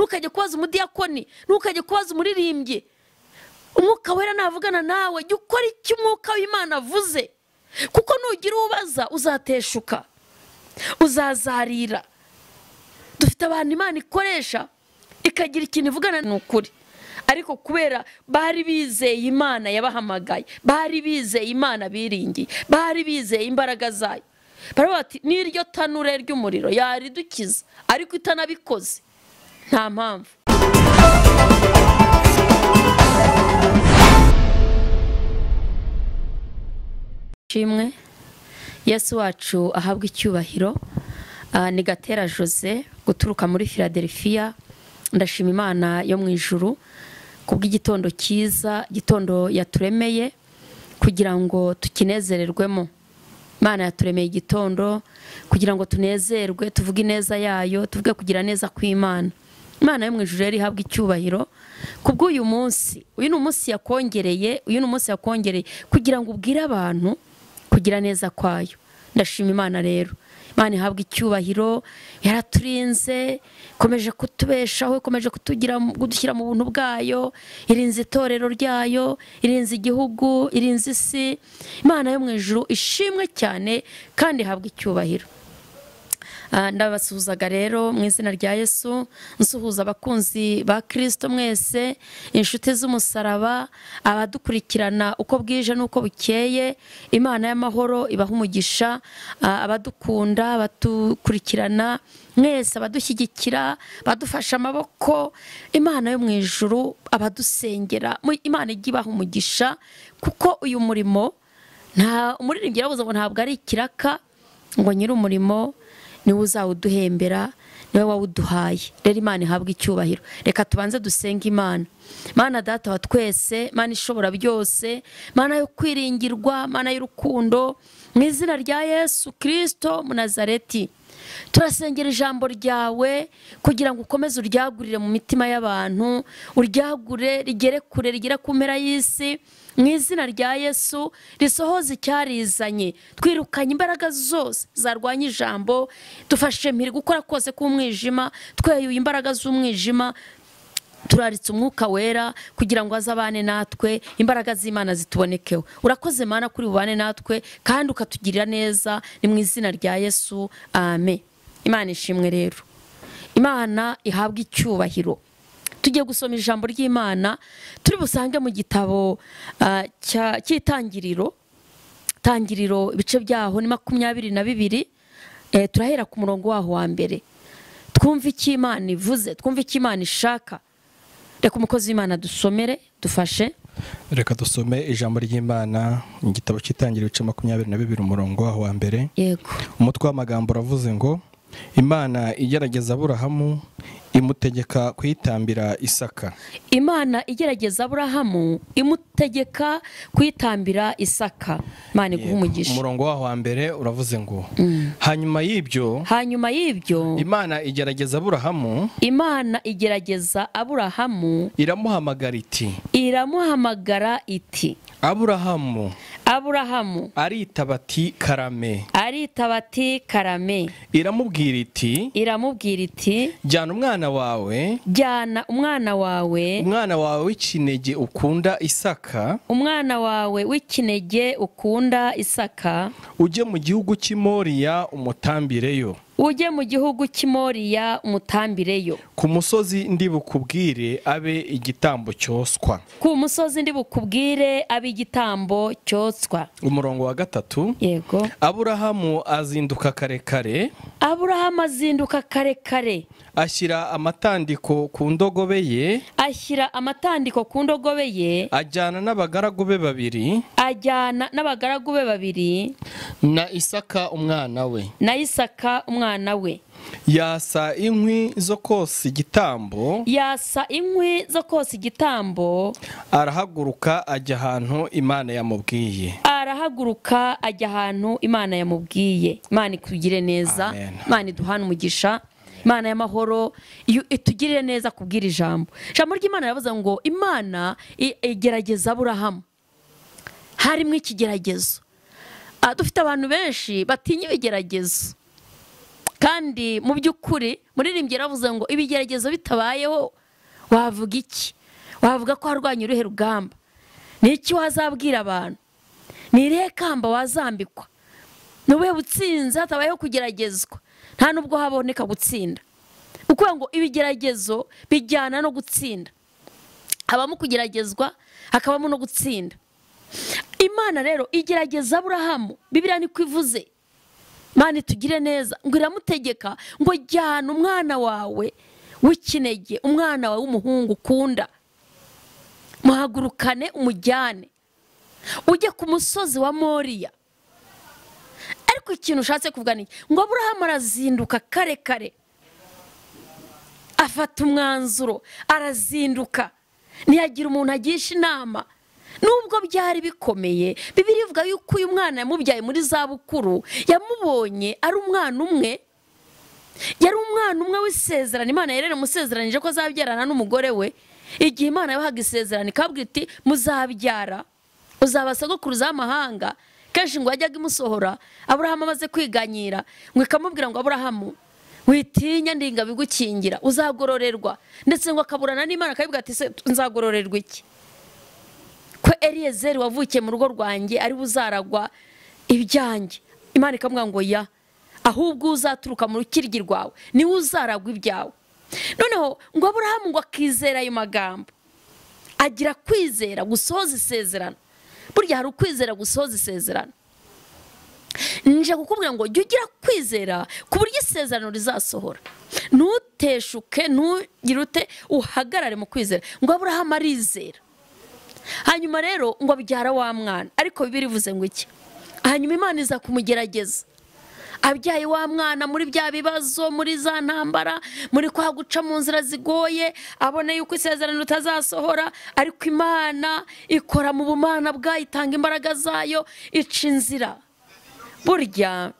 ntukajye kubaza umudiyakoni, ntukajye kubaza umuririmbyi. Umwuka Wera navugana nawe, jya ukora icyo Umwuka w'Imana avuze, kuko nugira ubaza uzateshuka, uzazarira. Dufite abantu Imana ikoresha ikagira ikintu ivugana n'ukuri, ariko kubera bari bizeye Imana yabahamagaye, bari bizeye Imana biringiye, bari bizeye imbaraga zayo, baravuga bati n'iryo tanure ry'umuriro yaridukiza, ariko itanabikoze nta mpamvu. Shimwe Yesu wacu ahabwa icyubahiro. Ni Gatera Jose guturuka muri Philadelphia. Ndashima Imana yo mu ijuru kubw'igitondo cyiza, gitondo yaturemeye kugira ngo tukinezererwemo. Imana yaturemeye igitondo kugira ngo tunezerwe, tuvuge ineza yayo, tuvuge kugira neza kw'Imana. Imana yo mu ijuru rero ihabwa icyubahiro kubw'uyu munsi. Uyu ni umunsi yakongereye, uyu ni umunsi yakongereye kugira ngo ubwire abantu kugira neza kwayo. Ndashima Imana rero. Imana ihabwa icyubahiro, yaraturinze, ikomeje kutubeshaho, ikomeje kutugira kudushyira mu buntu bwayo, irinze itorero ryayo, irinze igihugu, irinze isi. Imana yo mu ijuru ishimwe cyane kandi ihabwa icyubahiro. Ndabasuhuzaga rero mu izina rya Yesu, nsuhuza abakunzi ba Kristo mwese, inshuti z'umusaraba, abadukurikirana uko bwije n'uko bukeye. Imana y'amahoro ibaha umugisha, abadukunda, abatukurikirana mwese, abadushyigikira, badufasha amaboko. Imana yo mu ijuru, abadusengera, Imana ijye ibaha umugisha, kuko uyu murimo nta umuririmbyi yaravuze ngo ntabwo ari ikiraka, ngo nyiri umurimo niwe uzawuduhembera, niwe wawuduhaye. Rero Imana ihabwa icyubahiro. Reka tubanze dusenge Imana. Mana data wa twese, Mana ishobora byose, Mana yo kwiringirwa, Mana y'urukundo, mu izina rya Yesu Kristo Munazareti, turasengera ijambo ryawe kugira ngo ukomeze uryagurire mu mitima y'abantu, uryagure rigere kure, rigere ku mpera y'isi. Mu izina rya Yesu risohoze icyarizanye, twirukanye imbaraga zose zarwanya ijambo, dufashe mpiri gukora kose k'umwijima, tweyuye imbaraga z'umwijima, turaritse Umwuka Wera kugira ngo azabane natwe, imbaraga z'Imana zitubonekeho. Urakoze Mana kuri bubane natwe kandi ukatugirira neza, ni mu izina rya Yesu, amen. Imana ishimwe rero, Imana ihabwa icyubahiro. Tugiye gusoma ijambo ry'Imana turi busange mu gitabo cy'Itangiriro, Tangiriro ibice byaho ni 22. Turahera ku murongo waho wa mbere, twumve icyo Imana ivuze, twumve icyo Imana ishaka. Reka umukozi w'Imana dusomere, dufashe. Reka dusome ijambo ry'Imana mu gitabo cy'Itangiriro ibice 22 umurongo waho wa mbere. Yego. Umutwe w'amagambo uravuze ngo Imana igerageza Aburahamu imutegeka kuyitambira Isaka. Imana igerageza Aburahamu imutegeka kuyitambira Isaka. Imana iguhe umugisha. Umurongo waho wa mbere uravuze ngo hanyuma y'ibyo Imana igerageza Aburahamu, Imana igerageza Aburahamu iramuhamagara iti, iramuhamagara iti, Aburahamu, Aburahamu. Aritaba ati karame, aritaba ati karame. Iramubwira iti, iramubwira iti, jyana umwana wawe, jyana umwana wawe, umwana wawe w'ikinege ukunda Isaka, umwana wawe w'ikinege ukunda Isaka, ujye mu gihugu cy'i Moriya umutambireyo, ujye mu gihugu cy'i Moriya umutambireyo, ku musozi ndi bukubwire abe igitambo cyoswa, ku musozi ndi bukubwire abe igitambo cyotswa. Umurongo wa gatatu. Yego. Aburahamu azinduka kare kare, Aburahamu azinduka kare kare, ashyira amatandiko ku ndogobe ye, ashyira amatandiko ku ndogobe ye, ajyana n'abagaragu be babiri, ajyana n'abagaragu be babiri, na Isaka umwana we, na Isaka umwana we. Yasa inkwi zo kosa igitambo, yasa inkwi zo kosa igitambo, arahaguruka ajya ahantu Imana yamubwiye, arahaguruka ajya ahantu Imana yamubwiye. Imana ikugire neza, Imana iduhane umugisha, Imana y'amahoro itugirire neza kubwira ijambo. Ijambo ry'Imana yavuze ngo Imana igerageza Aburahamu, harimo ikigeragezo. Dufite abantu benshi batinya ibigeragezo. Kandi mu by'ukuri muririmbyi yaravuze ngo ibigeragezo bitabayeho wavuga iki? Wavuga ko harwanya uruhe rugamba? Ni iki wazabwira abantu? Ni irihe kamba wazambikwa? Ni ubuhe butsinzi hatabayeho kugeragezwa? Nta nubwo haboneka gutsinda. Ukuvuga ngo ibigeragezo bijyana no gutsinda. Habamo kugeragezwa, hakabamo no gutsinda. Imana rero igerageza Aburahamu, Bibiliya niko ivuze. Imana itugire neza, ngo iramutegeka ngo jyana umwana wawe w'ikinege, umwana wawe w'umuhungu ukunda, muhagurukane umujyane ujye ku musozi wa Moriya. Ariko ikintu ushatse kuvuga ni ngo Aburahamu arazinduka kare kare, afata umwanzuro, arazinduka, ntiyagira umuntu agisha inama. Nubwo byari bikomeye, Bibiliya ivuga yuko uyu mwana yamubyaye muri za bukuru, yamubonye ari umwana umwe, yari umwana umwe w'isezerano. Imana yari yaramusezeranije ko azabyarana n'umugore we. Igihe Imana yabahaga isezerano ikabwira iti muzabyara, uzaba sogokuruza w'amahanga. Kenshi ngo yajyaga imusohora, Aburahamu amaze kwiganyira, ngo ikamubwira ngo Aburahamu witinya ndinga bigukingira, uzagororerwa. Ndetse ngo akaburana n'Imana akabibwira ati se nzagororerwa iki? Ko Eliyezeri wavukiye mu rugo rwanjye ari buzaragwa ibyanjye. Imana ikamubwira ngo ya, ahubwo uzaturuka mu rukiryi rwawe niwe uzaragwa ibyawe. Noneho ngo Aburahamu ngo akizera ayo magambo, agira kwizera gusohoza isezerano. Burya hari ukwizera gusohoza isezerano. Nje kukubwira ngo jya ugira kwizera ku buryo isezerano rizasohora, ntuteshuke, ntugire ute, uhagarare mu kwizera. Ngo Aburahamu arizera. Hanyuma rero ngo abyara wa mwana, ariko Bibiliya ivuze ngo iki? Hanyuma Imana iza kumugerageza, abyaye wa mwana muri bya bibazo, muri za ntambara, muri kwa guca mu nzira zigoye, abona yuko isezerano ritazasohora. Ariko Imana ikora mu bumana bwayo, itanga imbaraga zayo, ica inzira. Burya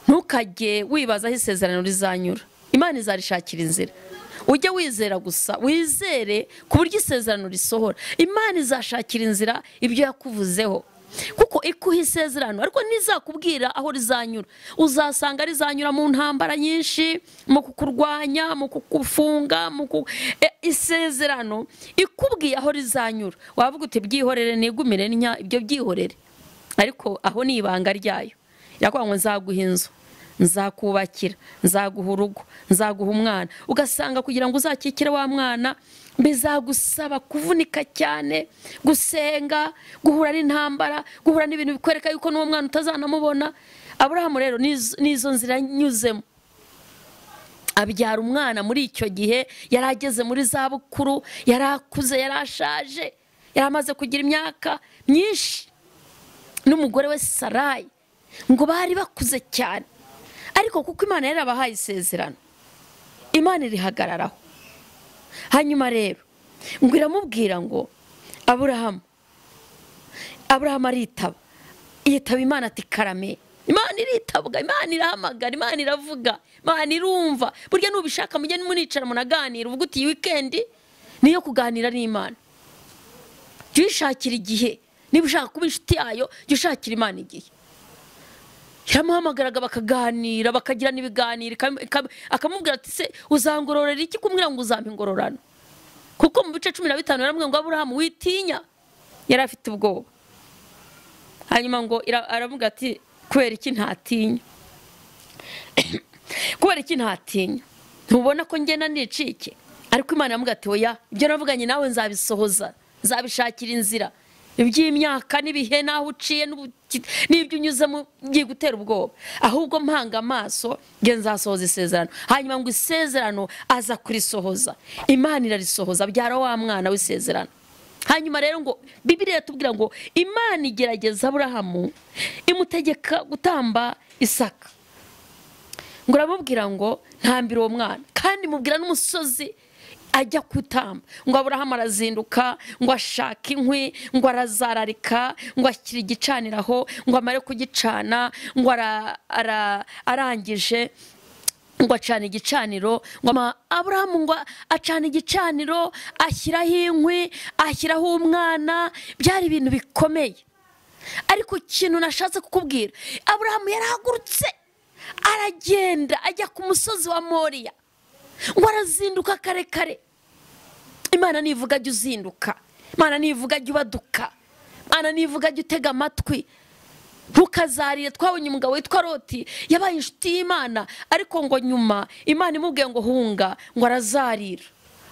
ntukajye wibaza aho isezerano rizanyura, Imana izarishakira inzira. Ujye wizera gusa, wizere ku buryo isezerano risohora. Imana izashakira inzira ibyo yakuvuzeho, kuko ikuha isezerano ariko ntizakubwira aho rizanyura. Uzasanga rizanyura mu ntambara nyinshi, mu kukurwanya, mu kukufunga, isezerano ikubwiye aho rizanyura, wavuga uti byihorere nigumire nya, ibyo byihorere. Ariko aho ni ibanga ryayo. Irakuvuga ngo nzaguha inzu, nzakubakira, nzaguha urugo, nzaguha umwana. Ugasanga kugira ngo uzakikire wa mwana bizagusaba kuvunika cyane, gusenga, guhura n'intambara, guhura n'ibintu bikwereka yuko n'uwo mwana utazanamubona. Aburahamu rero n'izo nzira nyuzemo, abyara umwana muri icyo gihe yari ageze muri za bukuru, yari akuze, yari ashaje, yari amaze kugira imyaka myinshi, n'umugore we Sarayi ngo bari bakuze cyane. Ariko kuko Imana yarabahaye isezerano, Imana irihagararaho. Hanyuma rero ngo iramubwira ngo Aburahamu, Aburahamu aritaba, yitaba Imana ati karame. Imana iritabwa, Imana irahamagara, Imana iravuga, Imana irumva. Burya nubishaka mujye municara munaganira, uvuga uti iyi weekend niyo kuganira n'Imana. Jya uyishakira igihe, niba ushaka kuba inshuti yayo, jya ushakira Imana igihe. Yaramuhamagaraga bakaganira, bakagirana ibiganiro, akamubwira ati se uzangororera iki kumbwira ngo uzampa ingororano? Kuko mu bice 15 yaramubwira ngo Aburahamu witinya, yari afite ubwoba. Hanyuma ngo aramubwira ati kubera iki ntatinya? Kubera iki ntatinya? Ntubona ko ngenda nicike? Ariko Imana iramubwira ati oya, ibyo navuganye nawe nzabisohoza, nzabishakira inzira. Iby'imyaka n'ibihe naho uciye n'ibyo unyuzemo ngiye gutera ubwoba, ahubwo mpanga amaso nge nzasohoza isezerano. Hanyuma ngo isezerano aza kurisohoza, Imana irarisohoza, abyara wa mwana w'isezerano. Hanyuma rero ngo Bibiliya iratubwira ngo Imana igerageza Aburahamu, imutegeka gutamba Isaka. Ngo aramubwira ngo ntambire uwo mwana, kandi mubwira n'umusozi ajya kutamba. Ngo Aburahamu arazinduka, ngo ashaka inkwi, ngo arazararika, ngo ashyira igicaniraho, ngo amare kugicana, ngo arangije ngo acana igicaniro. Ngo Aburahamu ngo acana igicaniro, ashyiraho inkwi, ashyiraho umwana. Byari ibintu bikomeye. Ariko ikintu nashatse kukubwira, Aburahamu yarahagurutse Aragenda ajya ku musozi wa Moriya, ngo arazinduka kare kare. Imana nivuga jya uzinduka, Imana nivuga jya ubaduka, Imana nivuga jya utega amatwi, ntukazarire. Twabonye umugabo witwa Loti yabaye inshuti y'Imana, ariko ngo nyuma Imana imubwiye ngo hunga, ngo arazarira,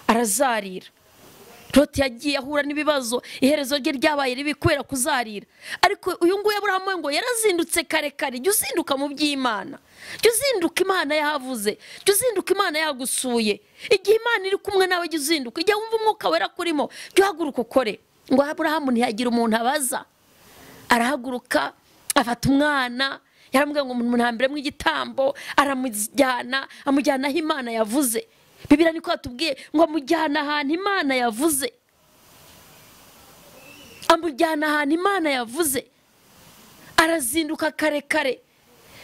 arazarira. Loti yagiye ahura n'ibibazo, iherezo rye ryabaye ribi kubera kuzarira. Ariko uyu nguyu Aburahamu ngo yarazindutse kare kare. Jya uzinduka mu by'Imana, jya uzinduka Imana yahavuze, jya uzinduka Imana yagusuye. Igihe Imana iri kumwe nawe jya uzinduka, igihe wumva umwuka wera kurimo jya uhaguruka ukore. Ngo Aburahamu ntiyagira umuntu abaza, arahaguruka afata umwana, yaramubwiye ngo muntambiremo igitambo, aramujyana, amujyana aho Imana yavuze. Bibiliya niko yatubwiye ngo amujyana ahantu Imana yavuze, amujyana ahantu Imana yavuze. Arazinduka kare kare,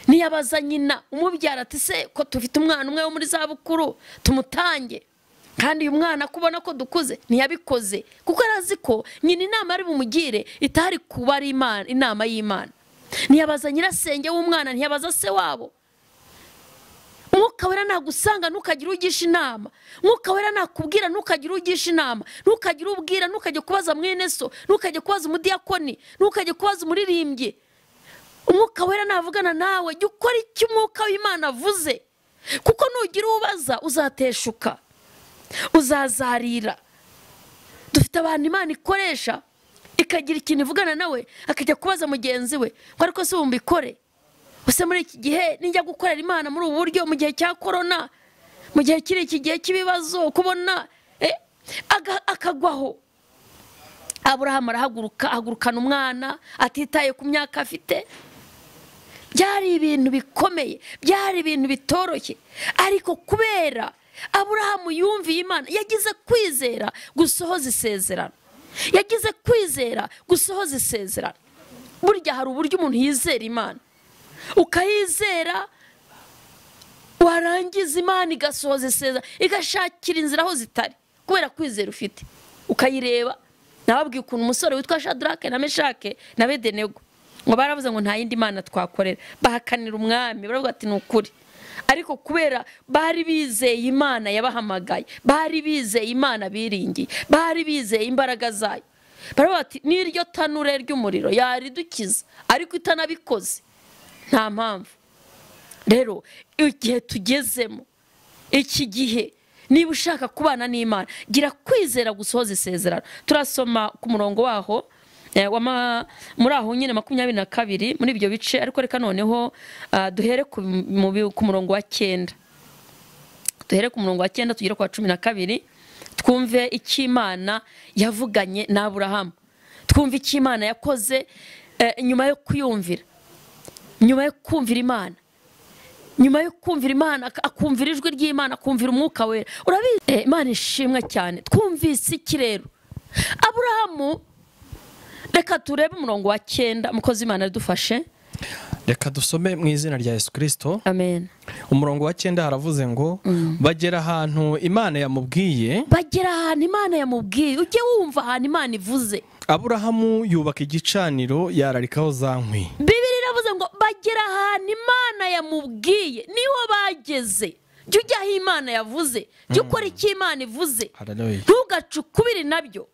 ntiyabaza nyina umubyara ati se ko tufite umwana umwe wo muri zabukuru tumutange, kandi uyu mwana kubona ko dukuze. Ntiyabikoze kuko arazi ko nyina inama ari bumugire itari kuba ari inama y'Imana. Ntiyabaza nyirasenge w'umwana, ntiyabaza se wabo. Umwuka wera nagusanga ntukagira ugisha inama, Umwuka wera nakubwira ntukagira ugisha inama, ntukagira ubwira, ntukajye kubaza mwene so, ntukajye kubaza umudiyakoni, ntukajye kubaza umuririmbyi. Umwuka wera navugana nawe jya ukora icyo Umwuka w'Imana avuze, kuko nugira ubaza uzateshuka, uzazarira. Dufite abantu Imana ikoresha ikagira ikintu ivugana nawe akajya kubaza mugenzi we ngo ariko se wumva ikore use muri iki gihe ninjya gukorera Imana muri ubu buryo, mu gihe cya corona, mu gihe kiri iki gihe cy'ibibazo, kubona akagwaho. Aburahamu arahaguruka, ahagurukana umwana atitaye ku myaka afite. Byari ibintu bikomeye, byari ibintu bitoroshye, ariko kubera Aburahamu yumviye Imana, yagize kwizera gusohoza isezerano, yagize kwizera gusohoza isezerano. Burya hari uburyo umuntu yizera Imana, ukayizera warangiza Imana igasohoza isezerano, igashakira inzira aho zitari kubera kwizera ufite, ukayireba. Nababwiye ukuntu umusore witwa Shadrake na Meshake na Abedenego ngo baravuze ngo nta yindi Mana twakorera, bahakanira umwami, baravuga ati ni ukuri. Ariko kubera bari bizeye Imana yabahamagaye, bari bizeye Imana biringiye, bari bizeye imbaraga zayo, baravuga ati n'iryo tanure ry'umuriro yaridukiza, ariko itanabikoze nta mpamvu. Rero igihe tugezemo, iki gihe niba ushaka kubana n'Imana gira kwizera gusohoza isezerano. Turasoma ku murongo waho muri aho nyine 22 muri ibyo bice, ariko reka noneho duhere ku murongo wa 9, duhere ku murongo wa 9 tugere ku wa 12, twumve icyo Imana yavuganye na Aburahamu, twumve icyo Imana yakoze nyuma yo kuyumvira, nyuma yo kumvira Imana, nyuma yo kumvira Imana, akumvira ijwi ry'Imana, akumvira umwuka wera. Urabizi, Imana ishimwe cyane. Twumvise iki rero? Aburahamu, reka turebe umurongo wa 9, mukozi Imana adufashe. Reka dusome mu izina rya Yesu Kristo. Amen. Umurongo wa 9 haravuze ngo bagera ahantu Imana yamubwiye, bagera ahantu Imana yamubwiye. Ujye wumva ahantu Imana ivuze. Aburahamu yubaka igicaniro yararikaho za nkwi. Bibiliya iravuze ngo bagera ahantu Imana yamubwiye, niho bageze. Jya ujya aho Imana yavuze, jya ukora icyo Imana ivuze, ntugacukubire nabyo.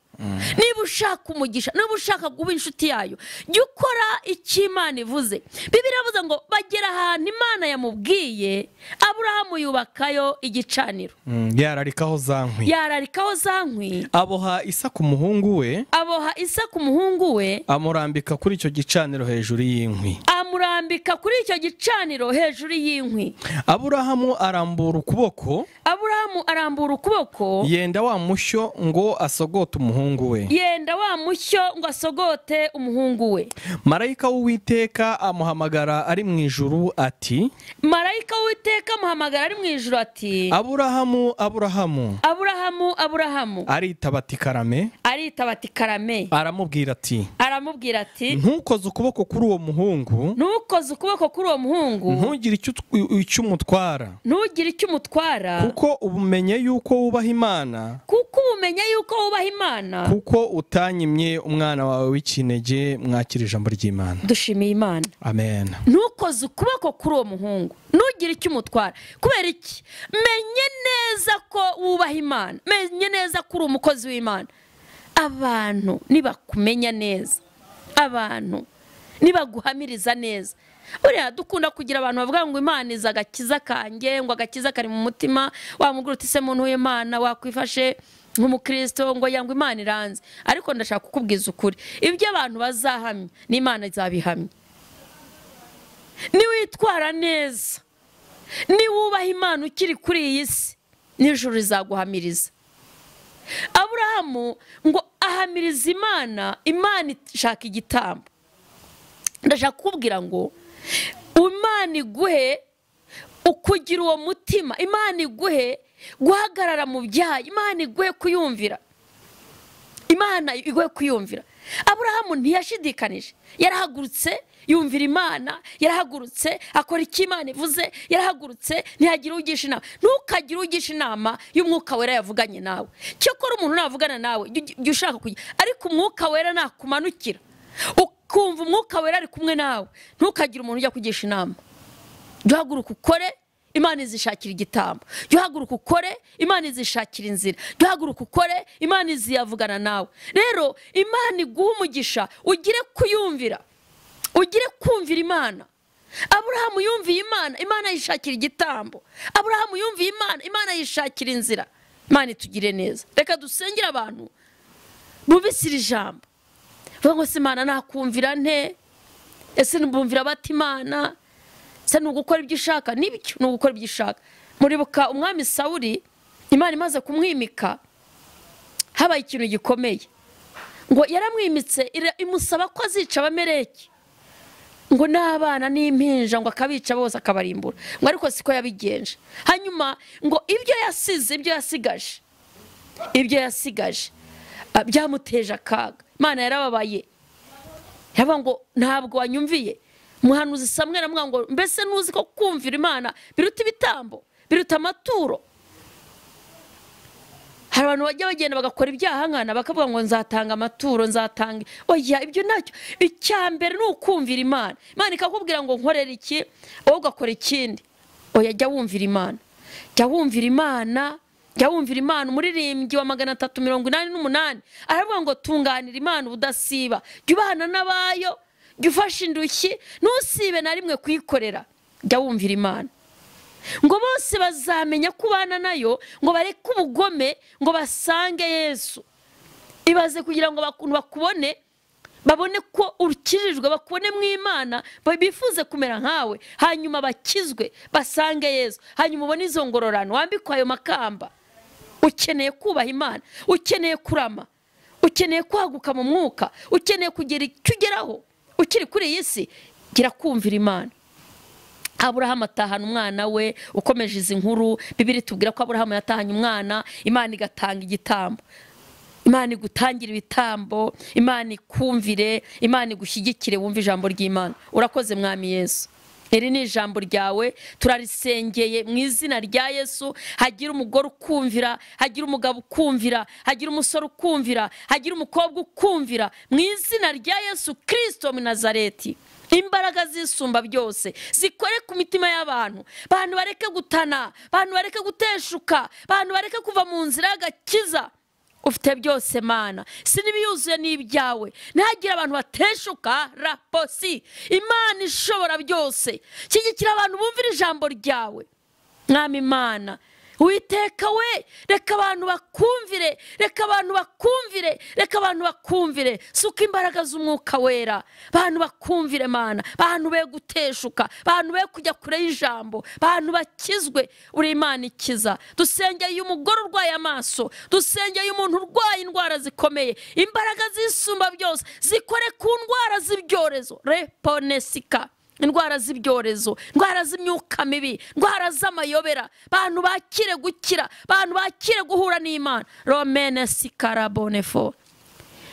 Niba ushaka umugisha, niba ushaka kuba inshuti yayo, jya ukora icyo Imana ivuze. Bibiliya iravuze ngo bagera ahantu Imana yamubwiye, Aburahamu yubakayo igicaniro, yararikaho za nkwi, yararikaho za nkwi. Aboha Isaka umuhungu we, aboha Isaka umuhungu we, amurambika kuri icyo gicaniro hejuru y'inkwi, amurambika kuri icyo gicaniro hejuru y'inkwi. Aburahamu arambura ukuboko, Aburahamu arambura ukuboko, yenda wa mushyo ngo asogote umuhungu we, yenda wa mushyo ngo asogote umuhungu we. Marayika w'Uwiteka amuhamagara ari mu ijuru ati, Marayika w'Uwiteka amuhamagara ari mu ijuru ati, Aburahamu, Aburahamu, Aburahamu, Aburahamu. Aritaba ati karame, aritaba ati karame. Aramubwira ati, aramubwira ati, ntukoze ukuboko kuri uwo muhungu, ntukoze ukuboko kuri uwo muhungu, ntugire icyo umutwara, ntugire icyo umutwara, kuko ubumenye yuko wubaha Imana, kuko kumenya yuko wubaha Imana, kuko utanyimye umwana wawe w'ikinege. Mwakira ijambo ry'Imana. Dushimiye Imana. Amen. Ntukoze ukuboko kuri uwo muhungu, ntugire icyo umutwara. Kubera iki? Menye neza ko wubaha Imana, menye neza ko uri umukozi w'Imana. Abantu nibakumenya neza, abantu nibaguhamiriza neza. Buriya dukunda kugira abantu bavuga ngo Imana iza agakiza kanjye, ngo agakiza kari mu mutima. Wamubwira uti se muntu w'Imana wakwifashe nk'umukristo, ngo yangwa Imana iranze. Ariko ndashaka kukubwiza ukuri, ibyo abantu bazahamya n'Imana izabihamya. Niwitwara neza, niwubaha Imana ukiri kuri iyi si, n'ijuru rizaguhamiriza. Aburahamu ngo ahamiriza Imana, Imana ishaka igitambo. Ndashaka kukubwira ngo Imana iguhe ukugira uwo mutima, Imana iguhe guhagarara mu byaha, Imana iguhe kuyumvira, Imana iguhe kuyumvira. Aburahamu ntiyashidikanije, yarahagurutse yumvira Imana, yarahagurutse akora icyo Imana ivuze, yarahagurutse ntiyagira ugisha inama. Ntukagire ugisha inama y'umwuka wera yavuganye nawe. Cyokora umuntu navugana nawe jya ushaka kujya, ariko umwuka wera nakumanukira ukumva umwuka wera ari kumwe nawe, ntukagire umuntu ujya kugisha inama. Jya uhaguruka ukore, Imana izishakira igitambo. Jya uhaguruka ukore, Imana izishakira inzira. Jya uhaguruka ukore, Imana iziyavugana nawe. Rero Imana iguha umugisha, ugire kuyumvira, ugire kumvira Imana. Aburahamu yumviye Imana, Imana yishakira igitambo. Aburahamu yumviye Imana, Imana yishakira inzira. Imana itugire neza. Reka dusengere abantu bumvise iri jambo, bavuga ngo se Imana nakumvira nte? Ese nbumvira bati Imana? Se ni ugukora ibyo ushaka? Nibyo, ni ugukora ibyo ushaka. Muribuka umwami Sawuli, Imana imaze kumwimika habaye ikintu gikomeye. Ngo yaramwimitse imusaba ko azica Abameleki, ngo n'abana n'impinja, ngo akabica bose akabarimbura. Ngo ariko siko yabigenje. Hanyuma ngo ibyo yasize, ibyo yasigaje, ibyo yasigaje byamuteje akaga. Imana yarababaye, yavuga ngo ntabwo wanyumviye. Muhanuzi Samweli aramubwira ngo mbese ntuzi ko kumvira Imana biruta ibitambo, biruta amaturo? Hari abantu bajya bagenda bagakora ibyaha nkana bakavuga ngo nzatanga amaturo, nzatanga. Oya, ibyo ntacyo. Icya mbere ni ukumvira Imana. Imana ikakubwira ngo nkorera iki, wowe ugakora ikindi. Oya, jya wumvira Imana, jya wumvira Imana, jya wumvira Imana. Umuririmbyi wa 388 aravuga ngo tunganira Imana ubudasiba, jya ubana n'abayo, jya ufashe indushyi, ntusibe na rimwe kuyikorera. Jya wumvira Imana. Ngo bose bazamenya kubana nayo, ngo bareke ubugome, ngo basange Yesu. Ibaze kugira ngo bakubone, babone ko ukirijwe, bakubone mu Imana, bifuze kumera nkawe, hanyuma bakizwe basange Yesu. Hanyuma ubone izo ngororano, wambikwe ayo makamba. Ukeneye kubaha Imana, ukeneye kurama, ukeneye kwaguka mu mwuka, ukeneye kugira icyo ugeraho ukiri kuri iyi si. Gira kumvira Imana. Aburahamu atahana umwana we. Ukomeje izi nkuru, Bibiliya itubwira ko Aburahamu yatahanye umwana, Imana igatanga igitambo. Imana igutangira ibitambo, Imana ikumvire, Imana igushyigikire, wumve ijambo ry'Imana. Urakoze Mwami Yesu. Iri ni ijambo ryawe, turarisengeye mu izina rya Yesu. Hagira umugore ukumvira, hagira umugabo ukumvira, hagira umusore ukumvira, hagira umukobwa ukumvira, mu izina rya Yesu Kristo mu Nazareti. Imbaraga zisumba byose zikore ku mitima y'abantu. Abantu bareke gutana, abantu bareke guteshuka, abantu bareke kuva mu nzira y'agakiza. Ufite byose Mana, si n'ibiyuzuye n'ibyawe. Ntihagire abantu bateshuka raposi. Imana ishobora byose, shyigikira abantu bumvira ijambo ryawe. Mwami Imana, Uwiteka we, reka abantu bakumvire, reka abantu bakumvire, reka abantu bakumvire. Suka imbaraga z'umwuka wera, abantu bakumvire Mana, abantu be guteshuka, abantu be kujya kure y'ijambo, abantu bakizwe. Uri Imana ikiza. Dusengeye umugore urwaye amaso, dusengeye umuntu urwaye indwara zikomeye, imbaraga zisumba byose zikore ku ndwara z'ibyorezo, reponesika, indwara z'ibyorezo, indwara z'imyuka mibi, indwara z'amayobera. Bantu bakire gukira, bantu bakire guhura n'Imana. Romene sikarabonefo.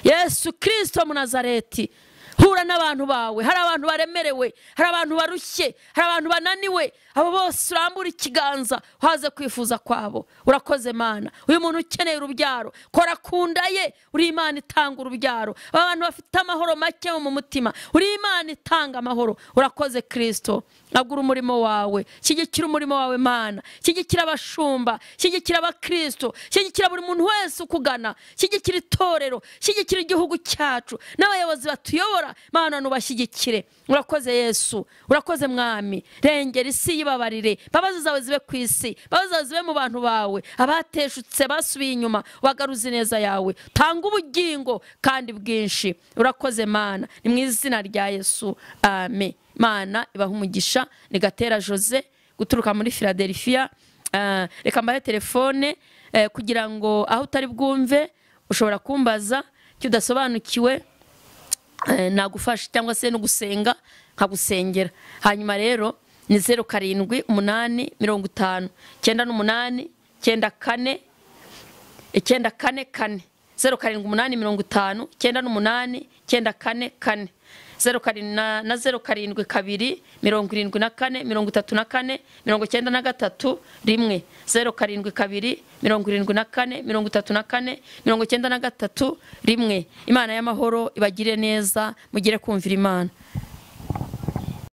Yesu Kristo mu Nazareti, hura Hura n'abantu bawe. Hari abantu baremerewe, hari abantu barushye, hari abantu bananiwe, abo bose urambura ikiganza uhaze kwifuza kwabo. Urakoze Mana. Uyu muntu ukeneye urubyaro, kora kunda ye, uri Imana itanga urubyaro. Abantu bafite amahoro make mu mutima, uri Imana itanga amahoro. Urakoze Kristo. Agura umurimo wawe, shyigikira umurimo wawe Mana, shyigikira abashumba, shyigikira abakristo, shyigikira buri muntu wese ukugana, shyigikira itorero, shyigikira igihugu cyacu n'abayobozi batuyobora. Mana nubashyigikire. Urakoze Yesu, urakoze Mwami. Rengera isi yibabarire, imbabazi zawe zibe ku isi, imbabazi zawe zibe mu bantu bawe, abateshutse basubiye inyuma wagaruze neza yawe, tanga ubugingo kandi bwinshi. Urakoze Mana, ni mu izina rya Yesu, amen. Mana ibaha umugisha. Ni Gatera Jose guturuka muri Philadelphia. Reka mbahe telefone kugira ngo aho utari bwumve ushobora kumbaza icyo udasobanukiwe, nagufasha cyangwa se no gusenga nkagusengera. Hanyuma rero ni 07 8 50 98 94 94 4 07 8 50 98 94 4 07 na 07 2 74 34 93 1 07 2 74 34 93 1. Imana y'amahoro ibagire neza, mugire kumvira Imana.